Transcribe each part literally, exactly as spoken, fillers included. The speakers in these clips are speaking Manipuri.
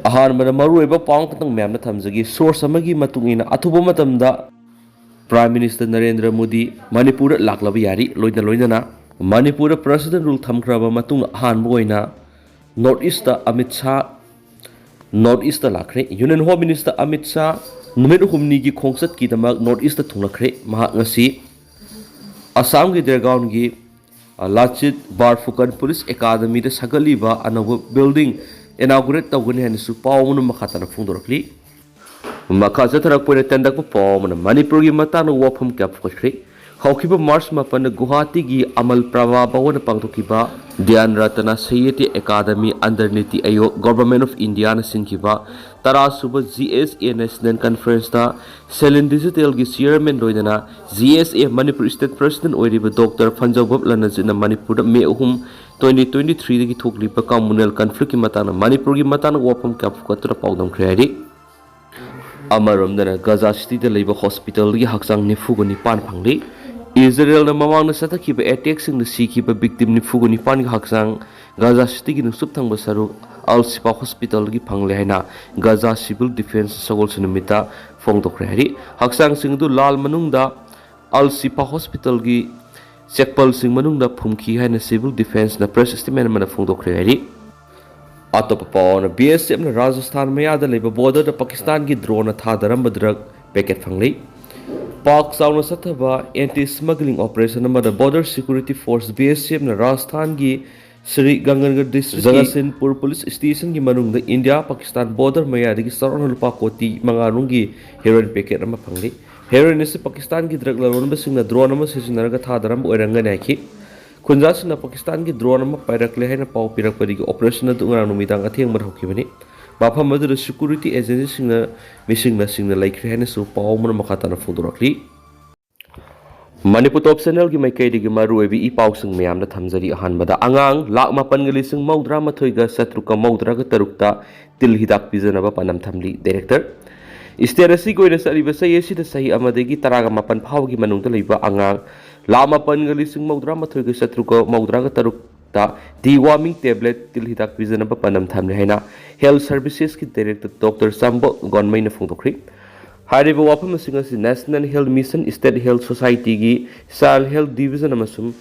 ꯑꯍꯥꯟꯕꯗ ꯃꯔꯨꯑꯣꯏꯕ ꯄꯥꯎ ꯑꯃꯈꯛꯇꯪ ꯃꯌꯥꯝꯗ ꯊꯝꯖꯒꯦ꯫ ꯁꯣꯔꯁ ꯑꯃꯒꯤ ꯃꯇꯨꯡ ꯏꯟꯅ, ꯑꯊꯨꯕ ꯃꯇꯝꯗ ꯄ꯭ꯔꯥꯏꯝ ꯃꯤꯅꯤꯁꯇꯔ ꯅꯔꯦꯟꯗ꯭ꯔ ꯃꯣꯗꯤ ꯃꯅꯤꯄꯨꯔꯗ ꯂꯥꯛꯂꯕ ꯌꯥꯔꯤ꯫ ꯂꯣꯏꯅ ꯂꯣꯏꯅꯅ ꯃꯅꯤꯄꯨꯔꯗ ꯄ꯭ꯔꯁꯤꯗꯦꯟ ꯔꯨꯜ ꯊꯝꯈ꯭ꯔꯕ ꯃꯇꯨꯡꯗ ꯑꯍꯥꯟꯕ ꯑꯣꯏꯅ north east Amit Shah north east ꯂꯥꯛꯈ꯭ꯔꯦ꯫ Union home minister Amit Shah ꯅꯨꯃꯤꯠ ꯍꯨꯝꯅꯤꯒꯤ ꯈꯣꯡꯆꯠꯀꯤꯗꯃꯛ ꯅꯣꯔꯠ ꯏꯁꯇ ꯊꯨꯡꯂꯈ꯭ꯔꯦ꯫ ꯃꯍꯥꯛ ꯉꯁꯤ ꯑꯁꯥꯝꯒꯤ ꯗꯦꯔꯒꯥꯎꯟꯒꯤ ꯂꯥꯆꯤꯠ ꯕꯥꯔꯐꯨꯀꯟ ꯄꯨꯂꯤꯁ ꯑꯦꯀꯥꯗꯃꯤꯗ ꯁꯥꯒꯠꯂꯤꯕ ꯑꯅꯧꯕ ꯕꯤꯜꯗꯤꯡ ꯏꯅꯥꯒꯨꯔꯦꯠ ꯇꯧꯒꯅꯤ ꯍꯥꯏꯅꯁꯨ ꯄꯥꯎ ꯑꯃꯅ ꯃꯈꯥ ꯇꯥꯅ ꯐꯣꯡꯗꯣꯔꯛꯂꯤ꯫ ꯃꯈꯥ ꯆꯠꯊꯔꯛꯄ ꯑꯣꯏꯅ ꯇꯦꯟꯗꯛꯄ ꯄꯥꯎ ꯑꯃꯅ ꯃꯅꯤꯄꯨꯔꯒꯤ ꯃꯇꯥꯡꯗ ꯋꯥꯐꯝ ꯀꯌꯥ ꯄꯨꯈꯠꯈ꯭ꯔꯦ꯫ ꯍꯧꯈꯤꯕ ꯃꯥꯔꯆ ꯃꯥꯄꯟꯗ ꯒꯨꯋꯥꯍꯥꯇꯤꯒꯤ ꯑꯃꯜ ꯄ꯭ꯔꯚꯥ ꯚꯋꯟꯗ ꯄꯥꯡꯊꯣꯛꯈꯤꯕ ꯙ꯭ꯌꯥꯟ ꯔꯇꯅ ꯁꯍꯤꯇ꯭ꯌ ꯑꯦꯀꯥꯗꯃꯤ under ꯅꯤꯇꯤ ꯑꯥꯌꯣꯒ, Government of India ꯅ ꯁꯤꯟꯈꯤꯕ ꯇꯔꯥꯁꯨꯕ ꯖꯤ ꯑꯦꯁ ꯑꯦ ꯅꯦꯁꯅꯦꯜ ꯀꯟꯐꯔꯦꯟꯁꯇ ꯁꯦꯂꯤꯟ ꯗꯤꯖꯤꯇꯦꯜꯒꯤ ꯆꯤꯌꯔꯃꯦꯟ ꯂꯣꯏꯅꯅ ꯖꯤ ꯑꯦꯁ ꯑꯦ ꯃꯅꯤꯄꯨꯔ ꯁ꯭ꯇꯦꯠ ꯄ꯭ꯔꯁꯤꯗꯦꯟ ꯑꯣꯏꯔꯤꯕ ꯗꯣꯛꯇꯔ ꯐꯟꯖꯧꯕꯝ ꯂꯟꯅꯖꯤꯠꯅ ꯃꯅꯤꯄꯨꯔꯗ ꯃꯦ ꯑꯍꯨꯝ, twenty twenty three ꯗꯒꯤ ꯊꯣꯛꯂꯤꯕ communal conflict ꯀꯤ ꯃꯇꯥꯡꯗ, ꯃꯅꯤꯄꯨꯔꯒꯤ ꯃꯇꯥꯡꯗ ꯋꯥꯐꯝ ꯀꯌꯥ ꯄꯨꯈꯠꯇꯨꯅ ꯄꯥꯎꯗꯝꯈ꯭ꯔꯦ ꯍꯥꯏꯔꯤ꯫ ꯑꯃꯔꯣꯝꯗꯅ ꯒꯖꯥ ꯁꯤꯇꯤꯗ ꯂꯩꯕ ꯍꯣꯁꯄꯤꯇꯥꯜꯗꯒꯤ ꯍꯛꯆꯥꯡ ꯅꯤꯐꯨꯒ ꯅꯤꯄꯥꯟ ꯐꯪꯂꯤ꯫ ꯏꯖꯔꯦꯜꯅ ꯃꯃꯥꯡꯗ ꯆꯠꯊꯈꯤꯕ ꯑꯦꯇꯦꯛꯁꯤꯡꯗ ꯁꯤꯈꯤꯕ ꯚꯤꯛꯇꯤꯝ ꯅꯤꯐꯨꯒ ꯅꯤꯄꯥꯟꯒꯤ ꯍꯛꯆꯥꯡ ꯒꯖꯥ ꯁꯤꯇꯤꯒꯤ ꯅꯨꯡꯆꯨꯞ ꯊꯪꯕ ꯁꯔꯨꯛ ꯑꯜ ꯁꯤꯐꯥ ꯍꯣꯁꯄꯤꯇꯥꯜꯗꯒꯤ ꯐꯪꯂꯦ ꯍꯥꯏꯅ ꯒꯖꯥ ꯁꯤꯚꯤꯜ ꯗꯤꯐꯦꯟꯁ ꯁꯒꯣꯜꯁꯦꯟ ꯅꯨꯃꯤꯠꯇ ꯐꯣꯡꯗꯣꯛꯈ꯭ꯔꯦ ꯍꯥꯏꯔꯤ꯫ ꯍꯛꯆꯥꯡꯁꯤꯡ ꯑꯗꯨ ꯂꯥꯜ ꯃꯅꯨꯡꯗ ꯑꯜ ꯁꯤꯐꯥ ꯍꯣꯁꯄꯤꯇꯥꯜꯒꯤ ꯆꯦꯛꯄꯜꯁꯤꯡ ꯃꯅꯨꯡꯗ ꯐꯨꯝꯈꯤ ꯍꯥꯏꯅ ꯁꯤꯚꯤꯜ ꯗꯤꯐꯦꯟꯁꯅ ꯄ꯭ꯔꯦꯁ ꯁ꯭ꯇꯦꯠꯃꯦꯟ ꯑꯃꯗ ꯐꯣꯡꯗꯣꯛꯈ꯭ꯔꯦ ꯍꯥꯏꯔꯤ꯫ ꯑꯇꯣꯞꯄ ꯄꯥꯎ ꯑꯃꯅ, ꯕꯤ ꯑꯦꯁ ꯑꯦꯐꯅ ꯔꯥꯖꯁꯊꯥꯟ ꯃꯌꯥꯗ ꯂꯩꯕ ꯕꯣꯔꯗꯔꯗ ꯄꯥꯀꯤꯁꯇꯥꯟꯒꯤ ꯗ꯭ꯔꯣꯟꯅ ꯊꯥꯗꯔꯝꯕ ꯗ꯭ꯔꯒ ꯄꯦꯀꯦꯠ ꯐꯪꯂꯤ꯫ ꯄꯥꯛ ꯆꯥꯎꯅ ꯆꯠꯊꯕ ꯑꯦꯟꯇꯤ ꯁ꯭ꯃꯒ꯭ꯂꯤꯡ ꯑꯣꯄꯔꯦꯁꯟ ꯑꯃꯗ ꯕꯣꯔꯗꯔ ꯁꯦꯀ꯭ꯌꯨꯔꯤꯇꯤ ꯐꯣꯔꯁ, ꯕꯤ ꯑꯦꯁ ꯑꯦꯐꯅ ꯔꯥꯖꯁꯊꯥꯟꯒꯤ ꯁ꯭ꯔꯤ ꯒꯪꯒꯟꯒꯔ ꯗꯤꯁꯇ꯭ꯔꯤꯛꯀꯤ ꯖꯒꯠꯁꯤꯟꯄꯨꯔ ꯄꯨꯂꯤꯁ ꯁ꯭ꯇꯦꯁꯟꯒꯤ ꯃꯅꯨꯡꯗ ꯏꯟꯗꯤꯌꯥ ꯄꯥꯀꯤꯁꯇꯥꯟ ꯕꯣꯔꯗꯔ ꯃꯌꯥꯗꯒꯤ ꯆꯥꯎꯔꯥꯛꯅ ꯂꯨꯄꯥ ꯀꯣꯇꯤ ꯃꯉꯥ ꯔꯣꯝꯒꯤ ꯍꯦꯔꯣꯏꯟ ꯄꯦꯀꯦꯠ ꯑꯃ ꯐꯪꯂꯤ꯫ ꯍꯦꯔꯣꯏꯟ ꯑꯁꯤ ꯄꯥꯀꯤꯁꯇꯥꯟꯒꯤ ꯗ꯭ꯔꯒ ꯂꯂꯣꯟꯕꯁꯤꯡꯅ ꯗ꯭ꯔꯣꯟ ꯑꯃ ꯁꯤꯖꯤꯟꯅꯔꯒ ꯊꯥꯗꯔꯝꯕ ꯑꯣꯏꯔꯝꯒꯅꯤ ꯍꯥꯏꯈꯤ꯫ ꯈꯨꯟꯖꯥꯁꯤꯡꯅ ꯄꯥꯀꯤꯁꯇꯥꯟꯒꯤ ꯗ꯭ꯔꯣꯟ ꯑꯃ ꯄꯥꯏꯔꯛꯂꯦ ꯍꯥꯏꯅ ꯄꯥꯎ ꯄꯤꯔꯛꯄꯗꯒꯤ ꯑꯣꯄꯔꯦꯁꯟ ꯑꯗꯨ ꯉꯔꯥꯡ ꯅꯨꯃꯤꯗꯥꯡ ꯑꯊꯦꯡꯕꯗ ꯍꯧꯈꯤꯕꯅꯤ꯫ ꯃꯐꯝ ꯑꯗꯨꯗ ꯁꯦꯀ꯭ꯌꯨꯔꯤꯇꯤ ꯑꯦꯖꯦꯟꯁꯤꯁꯤꯡꯅ ꯃꯤꯁꯤꯡꯅ ꯁꯤꯡꯅ ꯂꯩꯈ꯭ꯔꯦ ꯍꯥꯏꯅꯁꯨ ꯄꯥꯎ ꯑꯃꯅ ꯃꯈꯥ ꯇꯥꯅ ꯐꯣꯡꯗꯣꯔꯛꯂꯤ꯫ ꯃꯅꯤꯄꯨꯔ ꯇꯣꯞ ꯆꯦꯅꯦꯜꯒꯤ ꯃꯥꯏꯀꯩꯗꯒꯤ ꯃꯔꯨꯑꯣꯏꯕ ꯏ ꯄꯥꯎꯁꯤꯡ ꯃꯌꯥꯝꯗ ꯊꯝꯖꯔꯤ꯫ ꯑꯍꯥꯟꯕꯗ, ꯑꯉꯥꯡ ꯂꯥꯈ ꯃꯥꯄꯟꯒ ꯂꯤꯁꯤꯡ ꯃꯧꯗ꯭ꯔꯥ ꯃꯥꯊꯣꯏꯒ ꯆꯥꯇ꯭ꯔꯨꯛꯀ ꯃꯧꯗ꯭ꯔꯥꯒ ꯇꯔꯨꯛꯇ ꯇꯤꯜ ꯍꯤꯗꯥꯛ ꯄꯤꯖꯅꯕ ꯄꯥꯟꯗꯝ ꯊꯝꯂꯤ꯫ ꯗꯥꯏꯔꯦꯛꯇꯔ, ꯁ꯭ꯇꯦꯠ ꯑꯁꯤꯒꯤ ꯑꯣꯏꯅ ꯆꯠꯂꯤꯕ ꯆꯍꯤ ꯑꯁꯤꯗ ꯆꯍꯤ ꯑꯃꯗꯒꯤ ꯇꯔꯥꯒ ꯃꯥꯄꯟ ꯐꯥꯎꯕꯒꯤ ꯃꯅꯨꯡꯗ ꯂꯩꯕ ꯑꯉꯥꯡ ꯂꯥꯈ ꯃꯥꯄꯟꯒ ꯂꯤꯁꯤꯡ ꯃꯧꯗ꯭ꯔꯥ ꯃꯥꯊꯣꯏꯒ ꯆꯥꯇ꯭ꯔꯨꯛꯀ ꯃꯧꯗ꯭ꯔꯥꯒ ꯇꯔꯨꯛ ꯗꯤꯋꯥꯔꯃꯤꯡ ꯇꯦꯕ꯭ꯂꯦꯠ ꯇꯤꯜ ꯍꯤꯗꯥꯛ ꯄꯤꯖꯅꯕ ꯄꯥꯟꯗꯝ ꯊꯝꯂꯤ ꯍꯥꯏꯅ ꯍꯦꯜꯊ ꯁꯔꯚꯤꯁꯦꯁꯀꯤ ꯗꯥꯏꯔꯦꯛꯇꯔ ꯗꯣꯛꯇꯔ ꯆꯥꯝꯕ ꯒꯣꯟꯃꯩꯅ ꯐꯣꯡꯗꯣꯛꯈ꯭ꯔꯤ꯫ ꯍꯥꯏꯔꯤꯕ ꯋꯥꯐꯝ ꯑꯁꯤꯡ ꯑꯁꯤ national health mission, state health ꯁꯣꯁꯥꯏꯇꯤꯒꯤ ꯆꯥꯏꯜꯗ ꯍꯦꯜꯊ ꯗꯤꯕꯤꯖꯟ ꯑꯃꯁꯨꯡ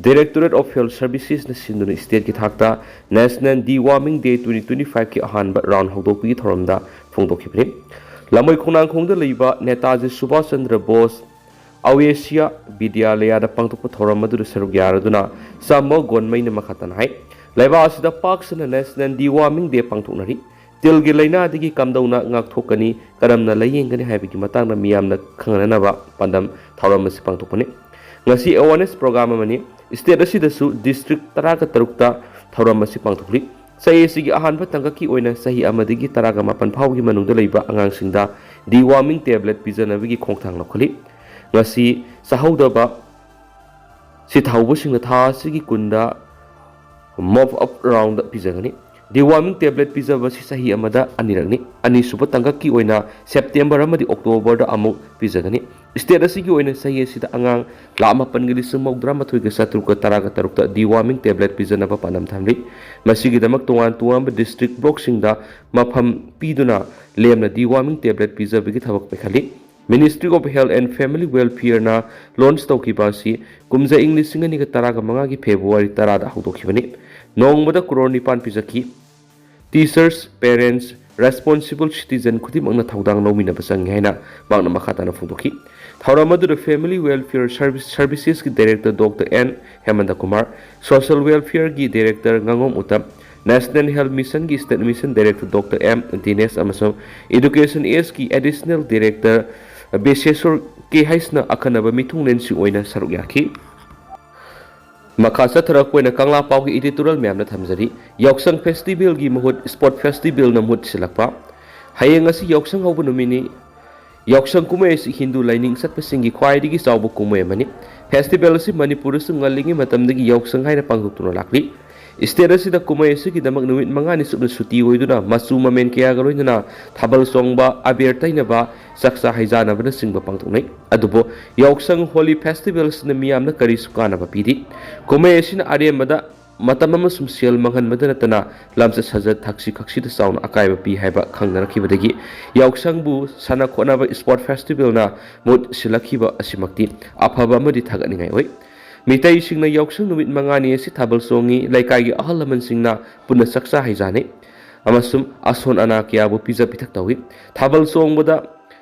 ꯗꯥꯏꯔꯦꯛꯇꯣꯔꯦꯠ ꯑꯣꯐ ꯍꯦꯜꯊ ꯁꯔꯚꯤꯁꯦꯁꯅ ꯁꯤꯟꯗꯨꯅ ꯁ꯭ꯇꯦꯠꯀꯤ ꯊꯥꯛꯇ national deworming day twenty twenty ꯐꯥꯏꯚꯀꯤ ꯑꯍꯥꯟꯕ ꯔꯥꯎꯟ ꯍꯧꯗꯣꯛꯄꯒꯤ ꯊꯧꯔꯝꯗ ꯐꯣꯡꯗꯣꯛꯈꯤꯕꯅꯤ꯫ ꯂꯝꯕꯣꯏ ꯈꯣꯡꯅꯥꯡꯈꯣꯡꯗ ꯂꯩꯕ ꯅꯦꯇꯥꯖꯤ ꯁꯨꯚꯥꯁ ꯆꯟꯗ꯭ꯔ ꯕꯣꯁ ꯑꯋꯦꯁꯤꯌꯥ ꯕꯤꯗ꯭ꯌꯥꯂꯌꯥꯗ ꯄꯥꯡꯊꯣꯛꯄ ꯊꯧꯔꯝ ꯑꯗꯨꯗ ꯁꯔꯨꯛ ꯌꯥꯔꯗꯨꯅ ꯆꯥꯝꯕ ꯒꯣꯟꯃꯩꯅ ꯃꯈꯥ ꯇꯥꯅ ꯍꯥꯏ, ꯂꯩꯕꯥꯛ ꯑꯁꯤꯗ ꯄꯥꯛ ꯁꯟꯅ ꯅꯦꯁꯅꯦꯜ ꯗꯤꯋꯥꯔꯃꯤꯡ ꯗꯦ ꯄꯥꯡꯊꯣꯛꯅꯔꯤ꯫ ꯇꯤꯜꯒꯤ ꯂꯥꯏꯅꯥꯗꯒꯤ ꯀꯝꯗꯧꯅ ꯉꯥꯛꯊꯣꯛꯀꯅꯤ, ꯀꯔꯝꯅ ꯂꯥꯌꯦꯡꯒꯅꯤ ꯍꯥꯏꯕꯒꯤ ꯃꯇꯥꯡꯗ ꯃꯤꯌꯥꯝꯅ ꯈꯪꯅꯅꯕ ꯄꯥꯟꯗꯝ ꯊꯧꯔꯝ ꯑꯁꯤ ꯄꯥꯡꯊꯣꯛꯄꯅꯤ꯫ ꯉꯁꯤ ꯑꯦꯋꯥꯔꯅꯦꯁ ꯄ꯭ꯔꯣꯒ꯭ꯔꯥꯝ ꯑꯃꯅꯤ꯫ ꯁ꯭ꯇꯦꯠ ꯑꯁꯤꯗꯁꯨ ꯗꯤꯁꯇ꯭ꯔꯤꯛ ꯇꯔꯥꯒ ꯇꯔꯨꯛꯇ ꯊꯧꯔꯝ ꯑꯁꯤ ꯄꯥꯡꯊꯣꯛꯂꯤ꯫ ꯆꯍꯤ ꯑꯁꯤꯒꯤ ꯑꯍꯥꯟꯕ ꯇꯥꯡꯀꯛꯀꯤ ꯑꯣꯏꯅ ꯆꯍꯤ ꯑꯃꯗꯒꯤ ꯇꯔꯥꯒ ꯃꯥꯄꯟ ꯐꯥꯎꯕꯒꯤ ꯃꯅꯨꯡꯗ ꯂꯩꯕ ꯑꯉꯥꯡꯁꯤꯡꯗ ꯗꯤꯋꯥꯔꯃꯤꯡ ꯇꯦꯕ꯭ꯂꯦꯠ ꯄꯤꯖꯅꯕꯒꯤ ꯈꯣꯡꯊꯥꯡ ꯂꯧꯈꯠꯂꯤ꯫ ꯉꯁꯤ ꯆꯥꯍꯧꯗꯕ ꯁꯤꯊꯍꯧꯕꯁꯤꯡꯅ ꯊꯥ ꯑꯁꯤꯒꯤ ꯀꯨꯟꯗ ꯃꯣꯞ ꯑꯞ ꯔꯥꯎꯟꯗ ꯄꯤꯖꯒꯅꯤ꯫ ꯗꯤꯋꯥꯔꯃꯤꯡ ꯇꯦꯕ꯭ꯂꯦꯠ ꯄꯤꯖꯕꯁꯤ ꯆꯍꯤ ꯑꯃꯗ ꯑꯅꯤꯔꯛꯅꯤ꯫ ꯑꯅꯤꯁꯨꯕ ꯇꯥꯡꯀꯛꯀꯤ ꯑꯣꯏꯅ ꯁꯦꯞꯇꯦꯝꯕꯔ ꯑꯃꯗꯤ ꯑꯣꯛꯇꯣꯕꯔꯗ ꯑꯃꯨꯛ ꯄꯤꯖꯒꯅꯤ꯫ ꯁ꯭ꯇꯦꯠ ꯑꯁꯤꯒꯤ ꯑꯣꯏꯅ ꯆꯍꯤ ꯑꯁꯤꯗ ꯑꯉꯥꯡ ꯂꯥꯈ ꯃꯥꯄꯟꯒ ꯂꯤꯁꯤꯡ ꯃꯧꯗ꯭ꯔꯥ ꯃꯥꯊꯣꯏꯒ ꯆꯥꯇ꯭ꯔꯨꯛꯀ ꯇꯔꯥꯒ ꯇꯔꯨꯛꯇ ꯗꯤꯋꯥꯔꯃꯤꯡ ꯇꯦꯕ꯭ꯂꯦꯠ ꯄꯤꯖꯅꯕ ꯄꯥꯟꯗꯝ ꯊꯝꯂꯤ꯫ ꯃꯁꯤꯒꯤꯗꯃꯛ ꯇꯣꯉꯥꯟ ꯇꯣꯉꯥꯟꯕ ꯗꯤꯁꯇ꯭ꯔꯤꯛ ꯕ꯭ꯂꯣꯛꯁꯤꯡꯗ ꯃꯐꯝ ꯄꯤꯗꯨꯅ ꯂꯦꯝꯅ ꯗꯤꯋꯥꯔꯃꯤꯡ ꯇꯦꯕ꯭ꯂꯦꯠ ꯄꯤꯖꯕꯒꯤ ꯊꯕꯛ ꯄꯥꯏꯈꯠꯂꯤ꯫ Ministry of Health and Family Welfareꯅ ꯂꯣꯟꯆ ꯇꯧꯈꯤꯕ ꯑꯁꯤ ꯀꯨꯝꯖꯥ ꯏꯪ ꯂꯤꯁꯤꯡ ꯑꯅꯤꯒ ꯇꯔꯥꯒ ꯃꯉꯥꯒꯤ ꯐꯦꯕ꯭ꯔꯨꯋꯥꯔꯤ ꯇꯔꯥꯗ ꯍꯧꯗꯣꯛꯈꯤꯕꯅꯤ꯫ ꯅꯣꯡꯃꯗ ꯀ꯭ꯔꯣꯔ ꯅꯤꯄꯥꯟ ꯄꯤꯖꯈꯤ꯫ Teachers, parents, responsible citizen ꯈꯨꯗꯤꯡꯃꯛꯅ ꯊꯧꯗꯥꯡ ꯂꯧꯃꯤꯟꯅꯕ ꯆꯪꯏ ꯍꯥꯏꯅ ꯃꯍꯥꯛꯅ ꯃꯈꯥ ꯇꯥꯅ ꯐꯣꯡꯗꯣꯛꯈꯤ꯫ ꯊꯧꯔꯝ ꯑꯗꯨꯗ Family Welfare Service, Servicesꯀꯤ director doctor N Hemant Kumar, Social Welfareꯒꯤ ꯗꯥꯏꯔꯦꯛꯇꯔ ꯉꯥꯉꯣꯝ ꯎꯇꯝ, ꯅꯦꯁꯅꯦꯜ ꯍꯦꯜꯊ ꯃꯤꯁꯟꯒꯤ state mission director doctor M Dinesh ꯑꯃꯁꯨꯡ ꯏꯗꯨꯀꯦꯁꯟ ꯑꯦꯁꯀꯤ ꯑꯦꯗꯤꯁꯅꯦꯜ ꯗꯥꯏꯔꯦꯛꯇꯔ ꯕꯤꯁꯦꯁꯣꯔ ꯀꯦ ꯍꯩꯁꯅ ꯑꯈꯟꯅꯕ ꯃꯤꯊꯨꯡꯂꯦꯟꯁꯤꯡ ꯑꯣꯏꯅ ꯁꯔꯨꯛ ꯌꯥꯈꯤ꯫ ꯃꯈꯥ ꯆꯠꯊꯔꯛꯄ ꯑꯣꯏꯅ ꯀꯪꯂꯥ ꯄꯥꯎꯒꯤ editorial ꯃꯌꯥꯝꯅ ꯊꯝꯖꯔꯤ꯫ ꯌꯥꯎꯁꯪ ꯐꯦꯁꯇꯤꯚꯦꯜꯒꯤ ꯃꯍꯨꯠ ꯁ꯭ꯄꯣꯔꯠ ꯐꯦꯁꯇꯤꯚꯦꯜꯅ ꯃꯍꯨꯠ ꯁꯤꯜꯂꯛꯄ꯫ ꯍꯌꯦꯡ ꯑꯁꯤ ꯌꯥꯎꯁꯪ ꯍꯧꯕ ꯅꯨꯃꯤꯠꯅꯤ꯫ ꯌꯥꯎꯁꯪ ꯀꯨꯝꯍꯩ ꯑꯁꯤ ꯍꯤꯟꯗꯨ ꯂꯥꯏꯅꯤꯡ ꯆꯠꯄꯁꯤꯡꯒꯤ ꯈ꯭ꯋꯥꯏꯗꯒꯤ ꯆꯥꯎꯕ ꯀꯨꯝꯍꯩ ꯑꯃꯅꯤ꯫ ꯐꯦꯁꯇꯤꯚꯦꯜ ꯑꯁꯤ ꯃꯅꯤꯄꯨꯔꯗꯁꯨ ꯉꯜꯂꯤꯉꯩ ꯃꯇꯝꯗꯒꯤ ꯌꯥꯎꯁꯪ ꯍꯥꯏꯅ ꯄꯥꯡꯊꯣꯛꯇꯨꯅ ꯂꯥꯛꯂꯤ꯫ ꯁ꯭ꯇꯦꯠ ꯑꯁꯤꯗ ꯀꯨꯝꯍꯩ ꯑꯁꯤꯒꯤꯗꯃꯛ ꯅꯨꯃꯤꯠ ꯃꯉꯥꯅꯤ ꯆꯨꯞꯅ ꯁꯨꯇꯤ ꯑꯣꯏꯗꯨꯅ ꯃꯆꯨ ꯃꯃꯦꯟ ꯀꯌꯥꯒ ꯂꯣꯏꯅꯅ ꯊꯥꯕꯜ ꯆꯣꯡꯕ, ꯑꯕꯦꯔ ꯇꯩꯅꯕ, ꯆꯥꯛꯆꯥ ꯍꯩꯖꯥꯅꯕꯅꯆꯤꯡꯕ ꯄꯥꯡꯊꯣꯛꯅꯩ꯫ ꯑꯗꯨꯕꯨ ꯌꯥꯎꯁꯪ ꯍꯣꯂꯤ ꯐꯦꯁꯇꯤꯚꯦꯜ ꯑꯁꯤꯅ ꯃꯤꯌꯥꯝꯅ ꯀꯔꯤꯁꯨ ꯀꯥꯟꯅꯕ ꯄꯤꯗꯦ꯫ ꯀꯨꯝꯍꯩ ꯑꯁꯤꯅ ꯑꯔꯦꯝꯕꯗ ꯃꯇꯝ ꯑꯃꯁꯨꯡ ꯁꯦꯜ ꯃꯥꯡꯍꯟꯕꯗ ꯅꯠꯇꯅ ꯂꯝꯆꯠ ꯁꯥꯖꯠ ꯊꯛꯁꯤ ꯈꯛꯁꯤꯗ ꯆꯥꯎꯅ ꯑꯀꯥꯏꯕ ꯄꯤ ꯍꯥꯏꯕ ꯈꯪꯅꯔꯛꯈꯤꯕꯗꯒꯤ ꯌꯥꯎꯁꯪꯕꯨ ꯁꯥꯟꯅ ꯈꯣꯠꯅꯕ, ꯏꯁꯄꯣꯔꯠ ꯐꯦꯁꯇꯤꯚꯦꯜꯅ ꯃꯍꯨꯠ ꯁꯤꯜꯂꯛꯈꯤꯕ ꯑꯁꯤꯃꯛꯇꯤ ꯑꯐꯕ ꯑꯃꯗꯤ ꯊꯥꯒꯠꯅꯤꯡꯉꯥꯏ ꯑꯣꯏ꯫ ꯃꯤꯇꯩꯁꯤꯡꯅ ꯌꯥꯎꯁꯪ ꯅꯨꯃꯤꯠ ꯃꯉꯥꯅꯤ ꯑꯁꯤ ꯊꯥꯕꯜ ꯆꯣꯡꯉꯤ, ꯂꯩꯀꯥꯏꯒꯤ ꯑꯍꯜ ꯂꯃꯟꯁꯤꯡꯅ ꯄꯨꯟꯅ ꯆꯥꯛꯆꯥ ꯍꯩꯖꯥꯟꯅꯩ ꯑꯃꯁꯨꯡ ꯑꯁꯣꯟ ꯑꯅꯥ ꯀꯌꯥꯕꯨ ꯄꯤꯖ ꯄꯤꯊꯛ ꯇꯧꯏ꯫ ꯊꯥꯕꯜ ꯆꯣꯡꯕꯗ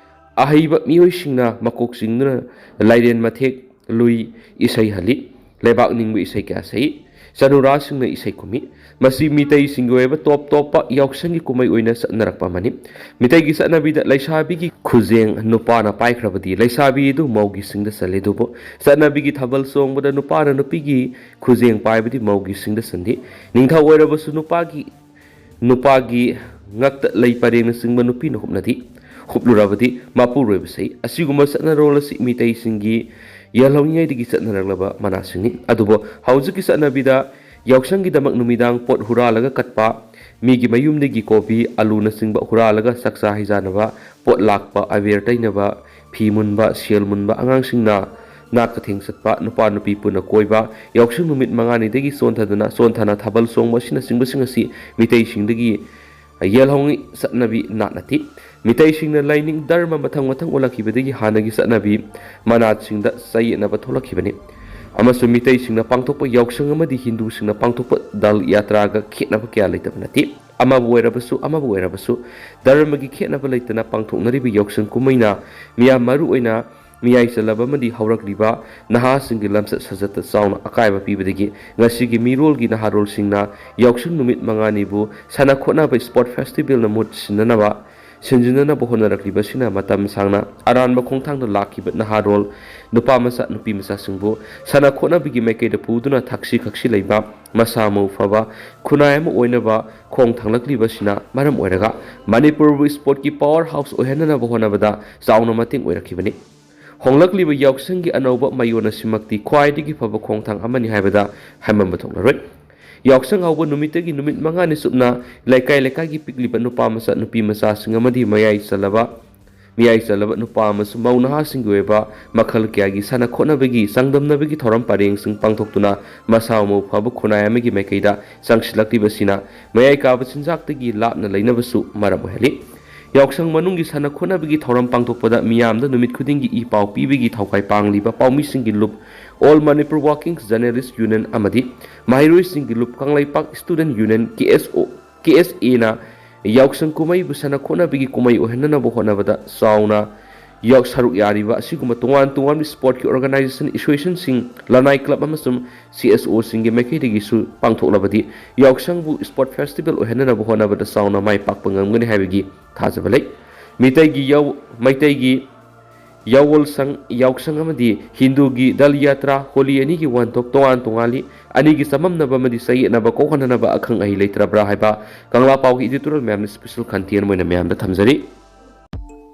ꯑꯍꯩꯕ ꯃꯤꯑꯣꯏꯁꯤꯡꯅ ꯃꯀꯣꯛ ꯆꯤꯡꯗꯨꯅ ꯂꯥꯏꯔꯦꯟ ꯃꯊꯦꯛ, ꯂꯨꯏ ꯏꯁꯩ ꯍꯜꯂꯤ, ꯂꯩꯕꯥꯛ ꯅꯤꯡꯕ ꯏꯁꯩ ꯀꯌꯥ ꯁꯛꯏ꯫ ꯆꯅꯨꯔꯥꯁꯤꯡꯅ ꯏꯁꯩ ꯈꯨꯝꯃꯤ꯫ ꯃꯁꯤ ꯃꯤꯇꯩꯁꯤꯡꯒꯤ ꯑꯣꯏꯕ ꯇꯣꯞ ꯇꯣꯞꯄ ꯌꯥꯎꯁꯪꯒꯤ ꯀꯨꯝꯍꯩ ꯑꯣꯏꯅ ꯆꯠꯅꯔꯛꯄ ꯑꯃꯅꯤ꯫ ꯃꯤꯇꯩꯒꯤ ꯆꯠꯅꯕꯤꯗ ꯂꯩꯁꯥꯕꯤꯒꯤ ꯈꯨꯖꯦꯡ ꯅꯨꯄꯥꯅ ꯄꯥꯏꯈ꯭ꯔꯕꯗꯤ ꯂꯩꯁꯥꯕꯤ ꯑꯗꯨ ꯃꯧꯒꯤ ꯁꯤꯡꯗ ꯆꯜꯂꯤ꯫ ꯑꯗꯨꯕꯨ ꯆꯠꯅꯕꯤꯒꯤ ꯊꯥꯕꯜ ꯆꯣꯡꯕꯗ ꯅꯨꯄꯥꯅ ꯅꯨꯄꯤꯒꯤ ꯈꯨꯖꯦꯡ ꯄꯥꯏꯕꯗꯤ ꯃꯧꯒꯤ ꯁꯤꯡꯗ ꯆꯟꯗꯦ꯫ ꯅꯤꯡꯊꯧ ꯑꯣꯏꯔꯕꯁꯨ ꯅꯨꯄꯥꯒꯤ ꯅꯨꯄꯥꯒꯤ ꯉꯛꯇ ꯂꯩ ꯄꯔꯦꯡꯅꯆꯤꯡꯕ ꯅꯨꯄꯤꯅ ꯍꯨꯞꯅꯗꯦ꯫ ꯍꯨꯞꯂꯨꯔꯕꯗꯤ ꯃꯄꯨꯔꯣꯏꯕ ꯁꯩ꯫ ꯑꯁꯤꯒꯨꯝꯕ ꯆꯠꯅꯔꯣꯜ ꯑꯁꯤ ꯃꯤꯇꯩꯁꯤꯡꯒꯤ ꯌꯦꯜꯍꯧꯉꯩꯗꯒꯤ ꯆꯠꯅꯔꯛꯂꯕ ꯃꯅꯥꯁꯤꯡꯅꯤ꯫ ꯑꯗꯨꯕꯨ ꯍꯧꯖꯤꯛꯀꯤ ꯆꯠꯅꯕꯤꯗ ꯌꯥꯎꯁꯪꯒꯤꯗꯃꯛ ꯅꯨꯃꯤꯗꯥꯡ ꯄꯣꯠ ꯍꯨꯔꯥꯜꯂꯒ ꯀꯠꯄ, ꯃꯤꯒꯤ ꯃꯌꯨꯝꯗꯒꯤ ꯀꯣꯕꯤ, ꯑꯂꯨꯅꯆꯤꯡꯕ ꯍꯨꯔꯥꯜꯂꯒ ꯆꯥꯛꯆꯥ ꯍꯩꯖꯥꯟꯅꯕ, ꯄꯣꯠ ꯂꯥꯛꯄ, ꯑꯕꯦꯔ ꯇꯩꯅꯕ, ꯐꯤ ꯃꯨꯟꯕ, ꯁꯦꯜ ꯃꯨꯟꯕ, ꯑꯉꯥꯡꯁꯤꯡꯅ ꯅꯥꯠ ꯀꯊꯦꯡ ꯆꯠꯄ, ꯅꯨꯄꯥ ꯅꯨꯄꯤ ꯄꯨꯟꯅ ꯀꯣꯏꯕ, ꯌꯥꯎꯁꯪ ꯅꯨꯃꯤꯠ ꯃꯉꯥꯅꯤꯗꯒꯤ ꯆꯣꯟꯊꯗꯨꯅ ꯆꯣꯟꯊꯅ ꯊꯥꯕꯜ ꯆꯣꯡꯕ ꯑꯁꯤꯅꯆꯤꯡꯕꯁꯤꯡ ꯑꯁꯤ ꯃꯤꯇꯩꯁꯤꯡꯗꯒꯤ ꯌꯦꯜꯍꯧꯉꯩ ꯆꯠꯅꯕꯤ ꯅꯥꯠ ꯅꯠꯇꯦ꯫ ꯃꯤꯇꯩꯁꯤꯡꯅ ꯂꯥꯏꯅꯤꯡ ꯙꯔꯃ ꯃꯊꯪ ꯃꯊꯪ ꯑꯣꯜꯂꯛꯈꯤꯕꯗꯒꯤ ꯍꯥꯟꯅꯒꯤ ꯆꯠꯅꯕꯤ ꯃꯅꯥꯠꯁꯤꯡꯗ ꯆꯌꯦꯠꯅꯕ ꯊꯣꯛꯂꯛꯈꯤꯕꯅꯤ꯫ ꯑꯃꯁꯨꯡ ꯃꯤꯇꯩꯁꯤꯡꯅ ꯄꯥꯡꯊꯣꯛꯄ ꯌꯥꯎꯁꯪ ꯑꯃꯗꯤ ꯍꯤꯟꯗꯨꯁꯤꯡꯅ ꯄꯥꯡꯊꯣꯛꯄ ꯗꯜ ꯌꯥꯇ꯭ꯔꯥꯒ ꯈꯦꯠꯅꯕ ꯀꯌꯥ ꯂꯩꯇꯕ ꯅꯠꯇꯦ꯫ ꯑꯃꯕꯨ ꯑꯣꯏꯔꯕꯁꯨ, ꯑꯃꯕꯨ ꯑꯣꯏꯔꯕꯁꯨ, ꯙꯔꯃꯒꯤ ꯈꯦꯠꯅꯕ ꯂꯩꯇꯅ ꯄꯥꯡꯊꯣꯛꯅꯔꯤꯕ ꯌꯥꯎꯁꯪ ꯀꯨꯝꯍꯩꯅ ꯃꯤꯌꯥꯝ, ꯃꯔꯨꯑꯣꯏꯅ ꯃꯤꯌꯥꯏ ꯆꯜꯂꯕ ꯑꯃꯗꯤ ꯍꯧꯔꯛꯂꯤꯕ ꯅꯍꯥꯁꯤꯡꯒꯤ ꯂꯝꯆꯠ ꯁꯥꯖꯠꯇ ꯆꯥꯎꯅ ꯑꯀꯥꯏꯕ ꯄꯤꯕꯗꯒꯤ ꯉꯁꯤꯒꯤ ꯃꯤꯔꯣꯜꯒꯤ ꯅꯍꯥꯔꯣꯜꯁꯤꯡꯅ ꯌꯥꯎꯁꯪ ꯅꯨꯃꯤꯠ ꯃꯉꯥꯅꯤꯕꯨ ꯁꯥꯟꯅ ꯈꯣꯠꯅꯕ, ꯏꯁꯄꯣꯔꯠ ꯐꯦꯁꯇꯤꯚꯦꯜꯅ ꯃꯍꯨꯠ ꯁꯤꯟꯅꯅꯕ, ꯁꯤꯟꯖꯤꯟꯅꯅꯕ ꯍꯣꯠꯅꯔꯛꯂꯤꯕꯁꯤꯅ ꯃꯇꯝ ꯁꯥꯡꯅ ꯑꯔꯥꯟꯕ ꯈꯣꯡꯊꯥꯡꯗ ꯂꯥꯛꯈꯤꯕ ꯅꯍꯥꯔꯣꯜ ꯅꯨꯄꯥ ꯃꯆꯥ, ꯅꯨꯄꯤ ꯃꯆꯥꯁꯤꯡꯕꯨ ꯁꯥꯟꯅ ꯈꯣꯠꯅꯕꯒꯤ ꯃꯥꯏꯀꯩꯗ ꯄꯨꯗꯨꯅ ꯊꯛꯁꯤ ꯈꯛꯁꯤ ꯂꯩꯕ, ꯃꯁꯥ ꯃꯎ ꯐꯕ ꯈꯨꯟꯅꯥꯏ ꯑꯃ ꯑꯣꯏꯅꯕ ꯈꯣꯡ ꯊꯥꯡꯂꯛꯂꯤꯕꯁꯤꯅ ꯃꯔꯝ ꯑꯣꯏꯔꯒ ꯃꯅꯤꯄꯨꯔꯕꯨ ꯏꯁꯄꯣꯔꯠꯀꯤ ꯄꯥꯋꯔ ꯍꯥꯎꯁ ꯑꯣꯏꯍꯟꯅꯅꯕ ꯍꯣꯠꯅꯕꯗ ꯆꯥꯎꯅ ꯃꯇꯦꯡ ꯑꯣꯏꯔꯛꯈꯤꯕꯅꯤ꯫ ꯍꯣꯡꯂꯛꯂꯤꯕ ꯌꯥꯎꯁꯪꯒꯤ ꯑꯅꯧꯕ ꯃꯌꯣꯟ ꯑꯁꯤꯃꯛꯇꯤ ꯈ꯭ꯋꯥꯏꯗꯒꯤ ꯐꯕ ꯈꯣꯡꯊꯥꯡ ꯑꯃꯅꯤ ꯍꯥꯏꯕꯗ ꯍꯥꯏꯃꯟꯕ ꯊꯣꯛꯂꯔꯣꯏ꯫ ꯌꯥꯎꯁꯪ ꯍꯧꯕ ꯅꯨꯃꯤꯠꯇꯒꯤ ꯅꯨꯃꯤꯠ ꯃꯉꯥꯅꯤ ꯆꯨꯞꯅ ꯂꯩꯀꯥꯏ ꯂꯩꯀꯥꯏꯒꯤ ꯄꯤꯛꯂꯤꯕ ꯅꯨꯄꯥ ꯃꯆꯥ, ꯅꯨꯄꯤ ꯃꯆꯥꯁꯤꯡ ꯑꯃꯗꯤ ꯃꯌꯥꯏ ꯆꯜꯂꯕ ꯃꯤꯌꯥꯏ ꯆꯜꯂꯕ ꯅꯨꯄꯥ ꯑꯃꯁꯨꯡ ꯃꯧ ꯅꯍꯥꯁꯤꯡꯒꯤ ꯑꯣꯏꯕ ꯃꯈꯜ ꯀꯌꯥꯒꯤ ꯁꯥꯟꯅ ꯈꯣꯠꯅꯕꯒꯤ ꯆꯥꯡꯗꯝꯅꯕꯒꯤ ꯊꯧꯔꯝ ꯄꯔꯦꯡꯁꯤꯡ ꯄꯥꯡꯊꯣꯛꯇꯨꯅ ꯃꯁꯥ ꯃꯎ ꯐꯕ ꯈꯨꯟꯅꯥꯏ ꯑꯃꯒꯤ ꯃꯥꯏꯀꯩꯗ ꯆꯪꯁꯤꯜꯂꯛꯂꯤꯕꯁꯤꯅ ꯃꯌꯥꯏ ꯀꯥꯕ ꯆꯤꯟꯖꯥꯛꯇꯒꯤ ꯂꯥꯞꯅ ꯂꯩꯅꯕꯁꯨ ꯃꯔꯝ ꯑꯣꯏꯍꯜꯂꯤ꯫ ꯌꯥꯎꯁꯪ ꯃꯅꯨꯡꯒꯤ ꯁꯥꯟꯅ ꯈꯣꯠꯅꯕꯒꯤ ꯊꯧꯔꯝ ꯄꯥꯡꯊꯣꯛꯄꯗ ꯃꯤꯌꯥꯝꯗ ꯅꯨꯃꯤꯠ ꯈꯨꯗꯤꯡꯒꯤ ꯏ ꯄꯥꯎ ꯄꯤꯕꯒꯤ ꯊꯧꯒꯥꯏ ꯄꯥꯡꯂꯤꯕ ꯄꯥꯎꯃꯤꯁꯤꯡꯒꯤ ꯂꯨꯞ All Manipur Working Journalist Union ꯑꯃꯗꯤ ꯃꯍꯩꯔꯣꯏꯁꯤꯡꯒꯤ ꯂꯨꯞ ꯀꯪꯂꯩꯄꯥꯛ Student Union, ꯀꯦ ꯑꯦꯁ ꯑꯣ, ꯀꯦ ꯑꯦꯁ ꯑꯦꯅ ꯌꯥꯎꯁꯪ ꯀꯨꯝꯍꯩꯕꯨ ꯁꯥꯟꯅ ꯈꯣꯠꯅꯕꯒꯤ ꯀꯨꯝꯍꯩ ꯑꯣꯏꯍꯟꯅꯅꯕ ꯍꯣꯠꯅꯕꯗ ꯆꯥꯎꯅ ꯌꯥꯎ-, ꯁꯔꯨꯛ ꯌꯥꯔꯤꯕ ꯑꯁꯤꯒꯨꯝꯕ ꯇꯣꯉꯥꯟ ꯇꯣꯉꯥꯟꯕ ꯁ꯭ꯄꯣꯔꯠꯀꯤ ꯑꯣꯔꯒꯅꯥꯏꯖꯦꯁꯟ, ꯑꯦꯁꯣꯁꯤꯌꯦꯁꯟꯁꯤꯡ, ꯂꯅꯥꯏ ꯀ꯭ꯂꯕ ꯑꯃꯁꯨꯡ ꯁꯤ ꯑꯦꯁ ꯑꯣꯁꯤꯡꯒꯤ ꯃꯥꯏꯀꯩꯗꯒꯤꯁꯨ ꯄꯥꯡꯊꯣꯛꯂꯕꯗꯤ ꯌꯥꯎꯁꯪꯕꯨ ꯁ꯭ꯄꯣꯔꯠ ꯐꯦꯁꯇꯤꯚꯦꯜ ꯑꯣꯏꯍꯟꯅꯅꯕ ꯍꯣꯠꯅꯕꯗ ꯆꯥꯎꯅ ꯃꯥꯏ ꯄꯥꯛꯄ ꯉꯝꯒꯅꯤ ꯍꯥꯏꯕꯒꯤ ꯊꯥꯖꯕ ꯂꯩ꯫ ꯃꯤꯇꯩꯒꯤ ꯌꯥꯎ-, ꯃꯩꯇꯩꯒꯤ ꯌꯥꯋꯣꯜꯁꯪ, ꯌꯥꯎꯁꯪ ꯑꯃꯗꯤ ꯍꯤꯟꯗꯨꯒꯤ ꯗꯜ ꯌꯥꯇ꯭ꯔꯥ, ꯍꯣꯂꯤ ꯑꯅꯤꯒꯤ ꯋꯥꯍꯟꯊꯣꯛ ꯇꯣꯉꯥꯟ ꯇꯣꯉꯥꯜꯂꯤ꯫ ꯑꯅꯤꯒꯤ ꯆꯃꯝꯅꯕ ꯑꯃꯗꯤ ꯆꯌꯦꯠꯅꯕ ꯀꯣꯛꯍꯟꯅꯅꯕ ꯑꯈꯪ ꯑꯍꯩ ꯂꯩꯇ꯭ꯔꯕ꯭ꯔꯥ ꯍꯥꯏꯕ ꯀꯪꯂꯥ ꯄꯥꯎꯒꯤ editorial ꯃꯌꯥꯝꯅ special content ꯑꯣꯏꯅ ꯃꯌꯥꯝꯗ ꯊꯝꯖꯔꯤ꯫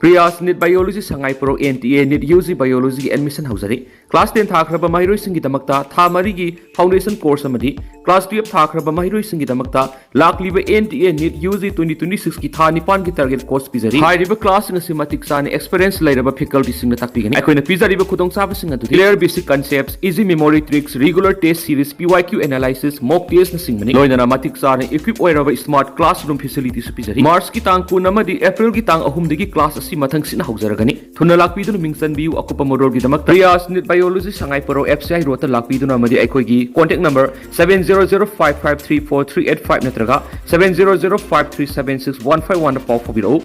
Priyas NEET Biology Sangai ꯄ꯭ꯔꯧ N T A NEET U G Biologyꯒꯤ admission ꯍꯧꯖꯔꯤ꯫ Class ten ꯊꯥꯈ꯭ꯔꯕ ꯃꯍꯩꯔꯣꯏꯁꯤꯡꯒꯤꯗꯃꯛꯇ ꯊꯥ ꯃꯔꯤꯒꯤ foundation course ꯑꯃꯗꯤ class twelve ꯊꯥꯈ꯭ꯔꯕ ꯃꯍꯩꯔꯣꯏꯁꯤꯡꯒꯤꯗꯃꯛꯇ ꯂꯥꯛꯂꯤꯕ N T A NEET U G twenty twenty sixꯀꯤ ꯊꯥ ꯅꯤꯄꯥꯟꯒꯤ target course ꯄꯤꯖꯔꯤ꯫ ꯍꯥꯏꯔꯤꯕ classꯁꯤꯡ ꯑꯁꯤ ꯃꯇꯤꯛ ꯆꯥꯅ experience ꯂꯩꯔꯕ facultyꯁꯤꯡꯅ ꯇꯥꯛꯄꯤꯒꯅꯤ꯫ ꯑꯩꯈꯣꯏꯅ ꯄꯤꯖꯔꯤꯕ ꯈꯨꯗꯣꯡꯆꯥꯕꯁꯤꯡ ꯑꯗꯨꯗꯤ clear basic concepts, easy memory tricks, regular test series, P Y Q analysis, mock testꯅꯆꯤꯡꯕꯅꯤ꯫ ꯂꯣꯏꯅꯅ ꯃꯇꯤꯛ ꯆꯥꯅ equip ꯑꯣꯏꯔꯕ smart classroom facilityꯁꯨ ꯄꯤꯖꯔꯤ꯫ Marchꯀꯤ ꯇꯥꯡ ꯀꯨꯟ ꯑꯃꯗꯤ Aprilꯒꯤ ꯇꯥꯡ ꯑꯍꯨꯝꯗꯒꯤ class ꯑꯁꯤ ꯃꯊꯪꯁꯤꯠꯅ ꯍꯧꯖꯔꯒꯅꯤ꯫ ꯊꯨꯅ ꯂꯥꯛꯄꯤꯗꯨꯅ ꯃꯤꯡ ꯆꯟꯕꯤꯌꯨ꯫ ꯑꯀꯨꯞꯄ ꯃꯔꯣꯜꯒꯤꯗꯃꯛ Priyas NEET Biology Sangai ꯄ꯭ꯔꯧ F C I roadꯇ ꯂꯥꯛꯄꯤꯗꯨꯅ ꯑꯃꯗꯤ ꯑꯩꯈꯣꯏꯒꯤ contact number seven zero zero five five three four three eight five ꯅꯠꯇ꯭ꯔꯒ seven zero zero five three seven six one five oneꯗ ꯄꯥꯎ ꯐꯥꯎꯕꯤꯔꯛꯎ꯫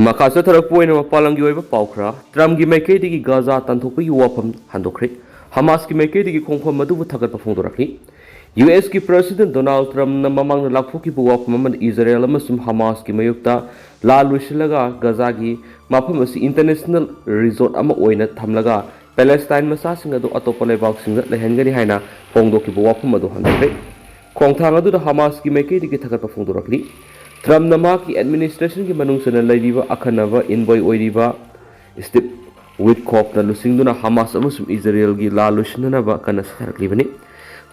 ꯃꯈꯥ ꯆꯠꯊꯔꯛꯄ ꯑꯣꯏꯅ ꯃꯄꯥꯟ ꯂꯝꯒꯤ ꯑꯣꯏꯕ ꯄꯥꯎ ꯈꯔ꯫ ꯇ꯭ꯔꯝꯞꯀꯤ ꯃꯥꯏꯀꯩꯗꯒꯤ ꯒꯥꯖꯥ ꯇꯥꯟꯊꯣꯛꯄꯒꯤ ꯋꯥꯐꯝ ꯍꯟꯗꯣꯛꯈ꯭ꯔꯦ꯫ ꯍꯃꯥꯁꯀꯤ ꯃꯥꯏꯀꯩꯗꯒꯤ ꯈꯣꯡꯐꯝ ꯑꯗꯨꯕꯨ ꯊꯥꯒꯠꯄ ꯐꯣꯡꯗꯣꯔꯛꯂꯤ꯫ ꯌꯨ ꯑꯦꯁꯀꯤ President Donald Trumpꯅ ꯃꯃꯥꯡꯗ ꯂꯥꯎꯊꯣꯛꯈꯤꯕ ꯋꯥꯐꯝ ꯑꯃꯅ ꯏꯖꯔꯦꯜ ꯑꯃꯁꯨꯡ ꯍꯃꯥꯁꯀꯤ ꯃꯥꯌꯣꯛꯇ ꯂꯥꯜ ꯂꯣꯏꯁꯤꯜꯂꯒ ꯒꯥꯖꯥꯒꯤ ꯃꯐꯝ ꯑꯁꯤ international resort ꯑꯃ ꯑꯣꯏꯅ ꯊꯝꯂꯒ ꯄꯦꯂꯦꯁꯇꯥꯏꯟ ꯃꯆꯥꯁꯤꯡ ꯑꯗꯨ ꯑꯇꯣꯞꯄ ꯂꯩꯕꯥꯛꯁꯤꯡꯗ ꯂꯩꯍꯟꯒꯅꯤ ꯍꯥꯏꯅ ꯐꯣꯡꯗꯣꯛꯈꯤꯕ ꯋꯥꯐꯝ ꯑꯗꯨ ꯍꯟꯗꯣꯛꯈ꯭ꯔꯦ꯫ ꯈꯣꯡꯊꯥꯡ ꯑꯗꯨꯗ ꯍꯃꯥꯁꯀꯤ ꯃꯥꯏꯀꯩꯗꯒꯤ ꯊꯥꯒꯠꯄ ꯐꯣꯡꯗꯣꯔꯛꯂꯤ꯫ ꯇ꯭ꯔꯝꯞꯅ ꯃꯍꯥꯛꯀꯤ administrationꯒꯤ ꯃꯅꯨꯡ ꯆꯟꯅ ꯂꯩꯔꯤꯕ ꯑꯈꯟꯅꯕ envoy ꯑꯣꯏꯔꯤꯕ ꯁ꯭ꯇꯤꯚ ꯋꯤꯠꯀꯣꯐꯅ ꯂꯨꯆꯤꯡꯗꯨꯅ ꯍꯃꯥꯁ ꯑꯃꯁꯨꯡ ꯏꯖꯔꯦꯜꯒꯤ ꯂꯥꯜ ꯂꯣꯏꯁꯤꯟꯅꯅꯕ ꯀꯟꯅ ꯁꯥꯊꯔꯛꯂꯤꯕꯅꯤ꯫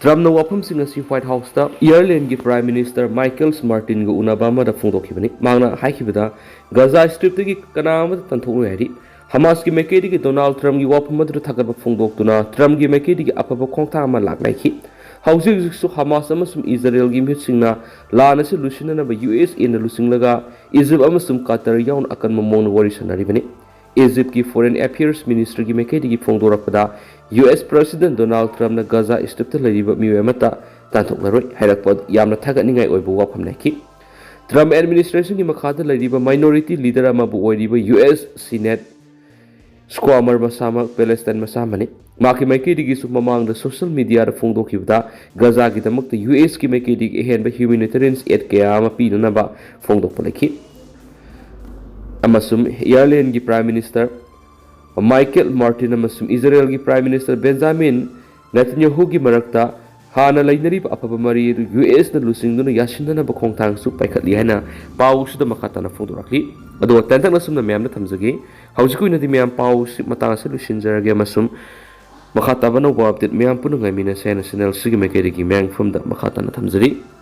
ꯇ꯭ꯔꯝꯞꯅ ꯋꯥꯐꯝꯁꯤꯡ ꯑꯁꯤ ꯋꯥꯏꯠ ꯍꯥꯎꯁꯇ ꯏꯌꯔꯂꯦꯟꯒꯤ ꯄ꯭ꯔꯥꯏꯝ ꯃꯤꯅꯤꯁꯇꯔ ꯃꯥꯏꯀꯦꯜ ꯃꯥꯔꯇꯤꯟꯒ ꯎꯅꯕ ꯑꯃꯗ ꯐꯣꯡꯗꯣꯛꯈꯤꯕꯅꯤ꯫ ꯃꯍꯥꯛꯅ ꯍꯥꯏꯈꯤꯕꯗ, "ꯒꯖꯥ ꯁ꯭ꯇ꯭ꯔꯤꯞꯇꯒꯤ ꯀꯅꯥ ꯑꯃꯠꯇ ꯇꯥꯟꯊꯣꯛꯂꯣꯏ" ꯍꯥꯏꯔꯤ꯫ ꯍꯃꯥꯁꯀꯤ ꯃꯥꯏꯀꯩꯗꯒꯤ ꯗꯣꯅꯥꯜꯗ ꯇ꯭ꯔꯝꯞꯀꯤ ꯋꯥꯐꯝ ꯑꯗꯨꯗ ꯊꯥꯒꯠꯄ ꯐꯣꯡꯗꯣꯛꯇꯨꯅ ꯇ꯭ꯔꯝꯞꯀꯤ ꯃꯥꯏꯀꯩꯗꯒꯤ ꯑꯐꯕ ꯈꯣꯡꯊꯥꯡ ꯑꯃ ꯂꯥꯛꯅꯈꯤ꯫ ꯍꯧꯖꯤꯛ ꯍꯧꯖꯤꯛꯁꯨ ꯍꯃꯥꯁ ꯑꯃꯁꯨꯡ ꯏꯖꯔꯦꯜꯒꯤ ꯃꯤꯍꯨꯠꯁꯤꯡꯅ ꯂꯥꯟ ꯑꯁꯤ ꯂꯣꯏꯁꯤꯟꯅꯅꯕ ꯌꯨ ꯑꯦꯁ ꯑꯦꯅ ꯂꯨꯆꯤꯡꯂꯒ ꯏꯖꯤꯞ ꯑꯃꯁꯨꯡ ꯀꯇꯔ ꯌꯥꯎꯅ ꯑꯀꯟꯕ ꯃꯑꯣꯡꯗ ꯋꯥꯔꯤ ꯁꯥꯟꯅꯔꯤꯕꯅꯤ꯫ ꯏꯖꯤꯞꯀꯤ ꯐꯣꯔꯦꯟ ꯑꯦꯐꯤꯌꯔꯁ ꯃꯤꯅꯤꯁꯇ꯭ꯔꯤꯒꯤ ꯃꯥꯏꯀꯩꯗꯒꯤ ꯐꯣꯡꯗꯣꯔꯛꯄꯗ, U S president Donald ꯇ꯭ꯔꯝꯞꯅ ꯒꯖꯥ strip ꯂꯩꯔꯤꯕ ꯃꯤꯑꯣꯏ ꯑꯃꯠꯇ ꯇꯥꯟꯊꯣꯛꯂꯔꯣꯏ ꯍꯥꯏꯔꯛꯄ ꯌꯥꯝꯅ ꯊꯥꯒꯠꯅꯤꯡꯉꯥꯏ ꯑꯣꯏꯕ ꯋꯥꯐꯝ ꯂꯩꯈꯤ꯫ ꯇ꯭ꯔꯝꯞ ꯑꯦꯗꯃꯤꯅꯤꯁꯇ꯭ꯔꯦꯁꯟꯒꯤ ꯃꯈꯥꯗ ꯂꯩꯔꯤꯕ ꯃꯥꯏꯅꯣꯔꯤꯇꯤ ꯂꯤꯗꯔ ꯑꯃꯕꯨ ꯑꯣꯏꯔꯤꯕ ꯌꯨ ꯑꯦꯁ ꯁꯤꯅꯦꯠ ꯁ꯭ꯀ꯭ꯋꯥꯃꯔ ꯃꯁꯥꯃꯛ ꯄꯦꯂꯦꯁꯇꯥꯏꯟ ꯃꯆꯥ ꯑꯃꯅꯤ꯫ ꯃꯍꯥꯛꯀꯤ ꯃꯥꯏꯀꯩꯗꯒꯤꯁꯨ ꯃꯃꯥꯡꯗ ꯁꯣꯁꯤꯌꯦꯜ ꯃꯤꯗꯤꯌꯥꯗ ꯐꯣꯡꯗꯣꯛꯈꯤꯕꯗ, ꯒꯖꯥꯒꯤꯗꯃꯛꯇ ꯌꯨ ꯑꯦꯁꯀꯤ ꯃꯥꯏꯀꯩꯗꯒꯤ ꯑꯍꯦꯟꯕ ꯍ꯭ꯌꯨꯃꯦꯅꯤꯇꯦꯔꯤꯌꯟ ꯑꯦꯗ ꯀꯌꯥ ꯑꯃ ꯄꯤꯅꯅꯕ ꯐꯣꯡꯗꯣꯛꯄ ꯂꯩꯈꯤ꯫ ꯑꯃꯁꯨꯡ ꯏꯌꯔꯂꯦꯟꯒꯤ ꯄ꯭ꯔꯥꯏꯝ ꯃꯤꯅꯤꯁꯇꯔ ꯃꯥꯏꯀꯦꯜ ꯃꯥꯔꯇꯤꯟ ꯑꯃꯁꯨꯡ ꯏꯖꯔꯦꯜꯒꯤ ꯄ꯭ꯔꯥꯏꯝ ꯃꯤꯅꯤꯁꯇꯔ ꯕꯦꯟꯖꯥꯃꯤꯟ ꯅꯦꯇꯟꯌꯥꯍꯨꯒꯤ ꯃꯔꯛꯇ ꯍꯥꯟꯅ ꯂꯩꯅꯔꯤꯕ ꯑꯐꯕ ꯃꯔꯤ ꯑꯗꯨ ꯌꯨ ꯑꯦꯁꯅ ꯂꯨꯆꯤꯡꯗꯨꯅ ꯌꯥꯁꯤꯟꯅꯅꯕ ꯈꯣꯡꯊꯥꯡꯁꯨ ꯄꯥꯏꯈꯠꯂꯤ ꯍꯥꯏꯅ ꯄꯥꯎꯁꯤꯗ ꯃꯈꯥ ꯇꯥꯅ ꯐꯣꯡꯗꯣꯔꯛꯂꯤ꯫ ꯑꯗꯨꯒ ꯇꯦꯟꯇꯛꯅ ꯁꯨꯝꯅ ꯃꯌꯥꯝꯗ ꯊꯝꯖꯒꯦ꯫ ꯍꯧꯖꯤꯛꯀꯤ ꯑꯣꯏꯅꯗꯤ ꯃꯌꯥꯝ ꯄꯥꯎꯁꯤ ꯃꯇꯥꯡ ꯑꯁꯤ ꯂꯣꯏꯁꯤꯟꯖꯔꯒꯦ ꯑꯃꯁꯨꯡ ꯃꯈꯥ ꯇꯥꯕ ꯑꯅꯧꯕ ꯑꯞꯗꯦꯠ ꯃꯌꯥꯝ ꯄꯨꯟꯅ ꯉꯥꯏꯃꯤꯟꯅꯁꯦ ꯍꯥꯏꯅ ꯆꯦꯅꯦꯜꯁꯤꯒꯤ ꯃꯥꯏꯀꯩꯗꯒꯤ ꯃꯌꯥꯝꯒꯤ ꯃꯐꯝꯗ ꯃꯈꯥ ꯇꯥꯅ ꯊꯝꯖꯔꯤ꯫